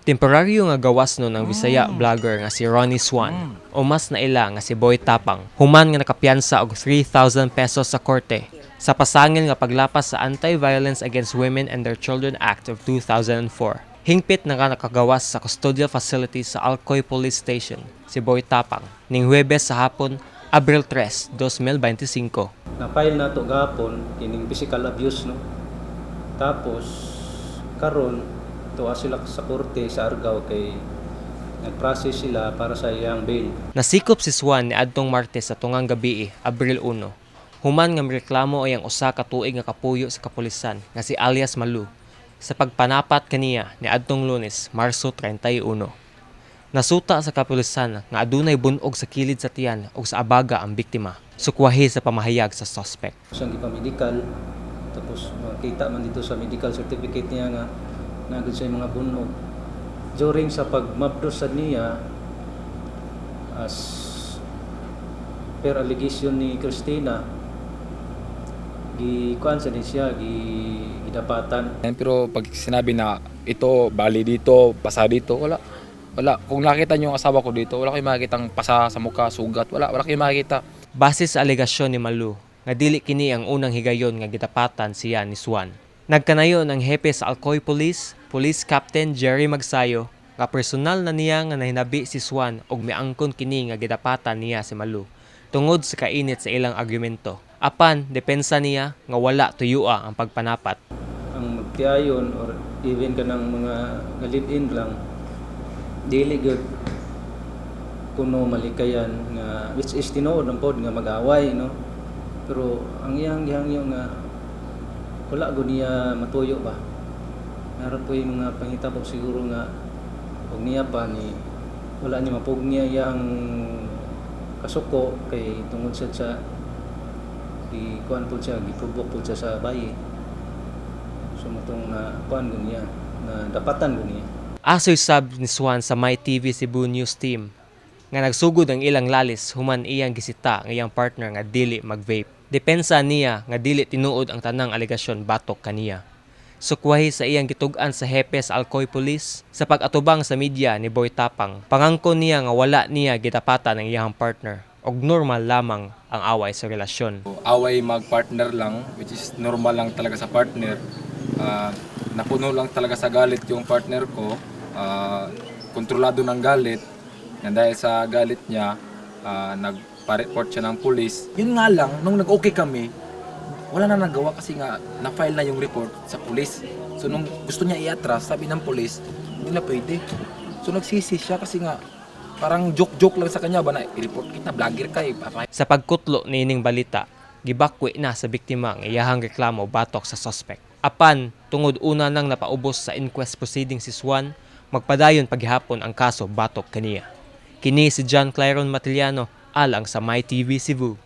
Temporaryo nga gawas no ng Bisaya vlogger nga si Ronnie Swan o mas naila nga si Boy Tapang human nga nakapiyansa og 3,000 pesos sa korte sa pasangil nga paglapas sa Anti-Violence Against Women and Their Children Act of 2004. Hingpit na nga nakagawas sa custodial facility sa Alcoy Police Station si Boy Tapang ning Huwebes sa hapon, Abril 3, 2025. Na-file na to gahapon kining physical abuse, no. Tapos karon tuwa sila sa korte sa Argao kay nag-process sila para sa iyang bail. Nasikop si Swan ni adtong Martes sa tungang gabi, Abril 1. Human nga mireklamo ay ang usa ka tuig nga kapuyo sa kapulisan nga si alias Malu sa pagpanapat kaniya ni adtong Lunes, Marso 31. Nasuta sa kapulisan nga adunay bunog sa kilid sa tiyan ug sa abaga ang biktima. Sukwahi sa pamahayag sa suspect. Siyang gipamedical, tapos makita man dito sa medical certificate niya nga naa gud siya mga bunog. During sa pagmabdos sa niya, as per allegation ni Christina, gi kuan sa din siya, gi gidapatan. Yan, pero pag sinabi na ito, bali dito, pasa dito, wala. Wala. Kung nakita niyo yung asawa ko dito, wala kayong makikitang pasa sa mukha, sugat, wala. Wala kayong makikita. Base sa alegasyon ni Malu, nga dili kini ang unang higayon nga gidapatan siya ni Swan. Nagkanayon ang hepe sa Alcoy Police, Police Captain Jerry Magsayo, nga personal na niya nga nahinabi si Swan og miangkon kini nga gidapatan niya si Malu tungod sa kainit sa ilang argumento. Apan depensa niya nga wala tuyua ang pagpanapat. Ang magtiayon or even kanang mga nga live-in lang, dili gyud kuno malikayan nga, which is tinuod ang pod nga mag-away, no, pero ang iyang gihangyo nga wala gud niya matuyo ba, meron po yung mga panghitabo siguro nga og niya pa ni wala niya mapug niya iyang kasuko kay tungod sa gi kuan po siya, giprovoke po siya sa bayi. So mao tong na kuan gud niya, na dapatan gud niya. Asoy sab ni Swan sa My TV Cebu News Team nga nagsugod ang ilang lalis human iyang gisita ang iyang partner nga dili mag-vape. Depensa niya nga dili tinuod ang tanang alegasyon batok kaniya. Sukwahi sa iyang gitug-an sa hepe sa Alcoy Police sa pag-atubang sa media ni Boy Tapang. Pangangkon niya nga wala niya gidapatan ang iyang partner og normal lamang ang away sa relasyon. Away mag-partner lang, which is normal lang talaga sa partner. Napuno lang talaga sa galit yung partner ko. Kontrolado ng galit. Yan, dahil sa galit niya, nagpa-report siya ng police. Yun nga lang, nung nag-okay kami, wala na nagawa kasi nga na-file na yung report sa police. So nung gusto niya i-atras, sabi ng police, hindi na pwede. So nagsisi siya kasi nga parang joke-joke lang sa kanya ba na i-report kita, vlogger ka eh. Sa pagkutlo niining balita, gibakwi na sa biktima ang iyahang reklamo batok sa suspect. Apan, tungod una nang napaubos sa inquest proceeding si Swan, magpadayon paghihapon ang kaso batok kaniya. Kini si John Claron Matiliano alang sa My TV Cebu.